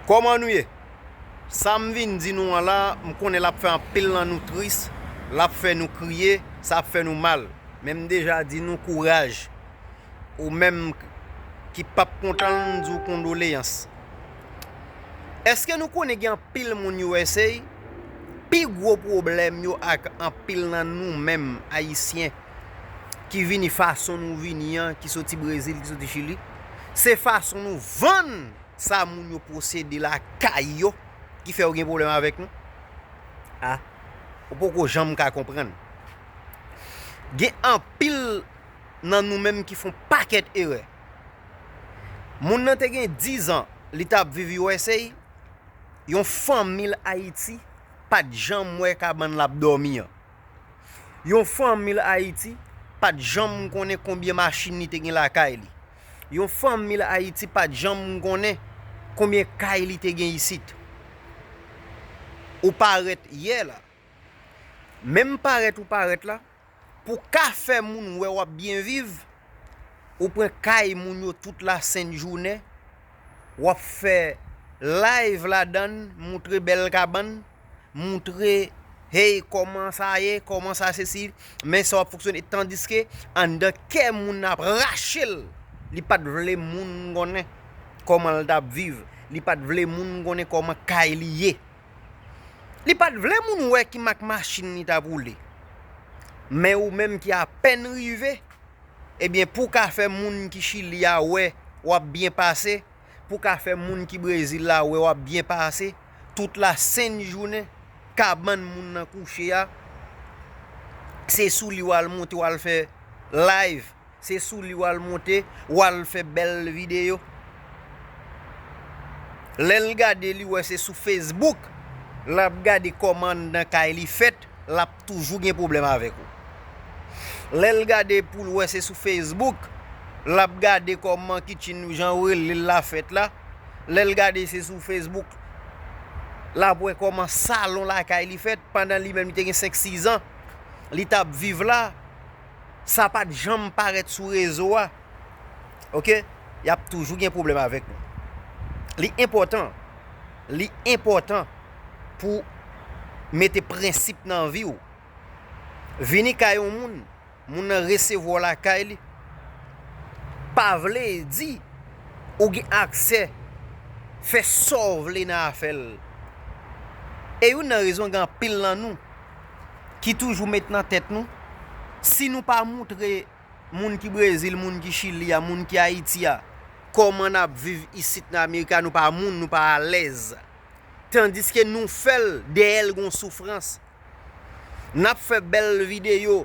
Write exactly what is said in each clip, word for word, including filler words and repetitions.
Kòman nou ye? Sa m vin di nou an la, m konnen l ap fè anpil nan nou tris, l ap fè nou kriye, sa ap fè nou mal. Men m deja di nou kouraj. Ou menm ki p ap kontan l, m di w kondoleyans. Èske nou konnen gen anpil moun U S A? Pi gwo pwoblèm yo ak anpil nan nou menm Ayisyen ki vini fason nou vini an, ki soti Brezil, ki soti Chili, se fason nou vann sa moun yo posede lakay yo ki fè yo gen pwoblèm avèk nou? A, ou poko janm ka konprann. Gen anpil nan nou menm ki fè yon pakèt erè. Moun nan te gen diz an, li t ap viv U S A, yon fanmi l Ayiti pa t janm wè kabann l ap dòmi an. Yon fanmi l Ayiti pa t janm konnen konbyen machin li te gen lakay li. Yon fanmi l Ayiti pa t janm konnen konbyen kay li te gen isit. Ou parèt yè la. Menm parèt ou parèt la, pou ka fè moun wè w ap byen viv, ou pran kay moun yo tout lasent jounen, w ap fè live ladan l, moutre bèl kabann, moutre, hey, kòman sa ye, kòman sa sesi, men sa w ap fonksyone. Tandiske anndan kè moun nan ap rache l, li pa t vle moun konnen kòman l t ap viv, li pa t vle moun konnen kòman kay li ye. Li pa t vle moun wè ki mak machin li t ap woule. Men ou menm ki apèn rive, ebyen, pou w ka fè moun ki Chili a wè w ap byen pase, pou w ka fè moun ki Brezil la wè w ap byen pase, tout lasent jounen, kabann moun nan kouche a, se sou li w al monte, w al fè live. Se sou li w al monte, w al fè bèl videyo. Lè l gade, li wè se sou Facebook l ap gade kòman anndan kay li fèt, l ap toujou gen pwoblèm avèk ou. Lè l gade pou l wè se sou Facebook l ap gade kòman kitchen, jan yo rele l la, fèt la. Lè l gade se sou Facebook l ap wè kòman salon lakay li fèt, pandan li menm li te gen senk, sis an, li t ap viv la. Sa pa t janm parèt sou rezo a, oke, y ap toujou gen pwoblèm avèk nou. Li enpòtan, li enpòtan pou mete prensip nan vi w. Vini kay yon moun, moun nan resevwa w lakay li, pa vle di ou gen aksè fè sa w vle nan afè l. E youn nan rezon gen anpil nan nou ki toujou met nan tèt nou, si nou pa moutre moun ki Brezil, moun ki Chili a, moun ki Ayiti a, kòman n ap viv isit nan Amerika, nou pa moun, nou pa alèz. Tandiske nou fè l, dèyè l gon soufrans. N ap fè bèl videyo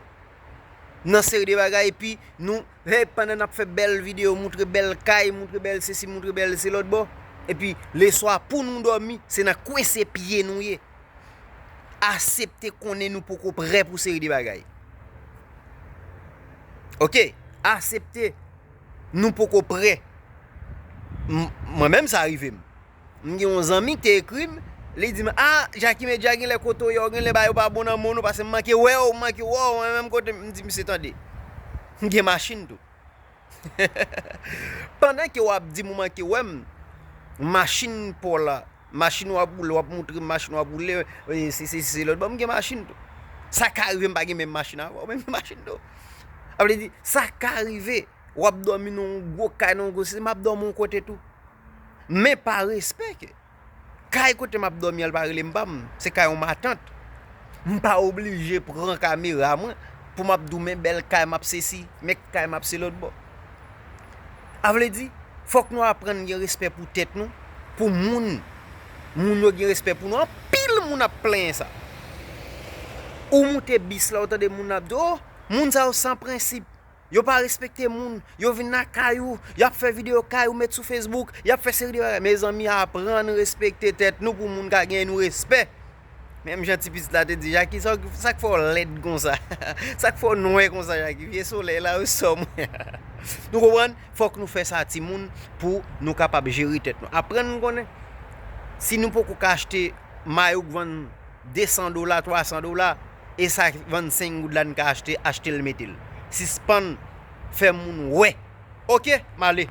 nan seri de bagay, epi nou, hey, pandan n ap fè bèl videyo, moutre bèl kay, moutre bèl sesi, moutre bèl se lòt bò, epi leswa pou nou dòmi, se nan kwense pye nou ye. Asepte konnen nou poko prè pou seri de bagay. Oke, asepte nou poko prè. M-, mwen menm sa rive m. M gen yon zanmi ki te ekri m, li di m, "A, Jacky Media, genlè kote w ye, genlè bagay yo pa bon nan men w non, paske m manke wè w, m manke wè w, mwen menm kote m." M di, "Misye, tande, m gen machin tou." Pandan ke w ap di m ou manke wè m, machin pa w la, machin w ap woule, w ap moutre m machin w ap woule, e, se, se, se lòt bò, m gen machin tou. Sa ka rive m pa gen menm machin avè w, men m gen machin tou. Sa vle di, sa ka rive, w ap dòmi nan yon gwo kay, nan yon gwo sesi, m ap dòmi yon kote tou. Men pa respè ke kay kote m ap dòmi an, li pa rele m pa m, se kay yon matant. M pa oblije pran kamera mwen pou m ap di w, "Men bèl kay m ap sesi, men kay m ap se lòt bò." A vle di, fòk nou aprann gen respè pou tèt nou, pou moun. Moun yo gen respè pou nou. Anpil moun ap plenyen sa. Ou moute bis la, ou tande moun ap di, "O, moun sa yo san prensip." Yo pa respekte moun, yo vin lakay ou, y ap fè videyo kay ou met sou Facebook, y ap fè seri de bagay. Mezanmi, aprann respekte tèt nou pou moun ka gen nou respè. Menm jan ti pitit la te di, "Jacky, sa, sa k fè w lèd konsa? Sa k fè w nwè konsa, Jacky? Vye solèy la resò mwen." Nou konprann? Fòk nou fè sa, timoun, pou nou kapab jere tèt nou. Aprann konnen, si nou poko ka achte mayo k vann de san dola, twa san dola, e sa k vann senk goud la n ka achte, achte l mete l. Sispann fè moun wè. Oke, m ale.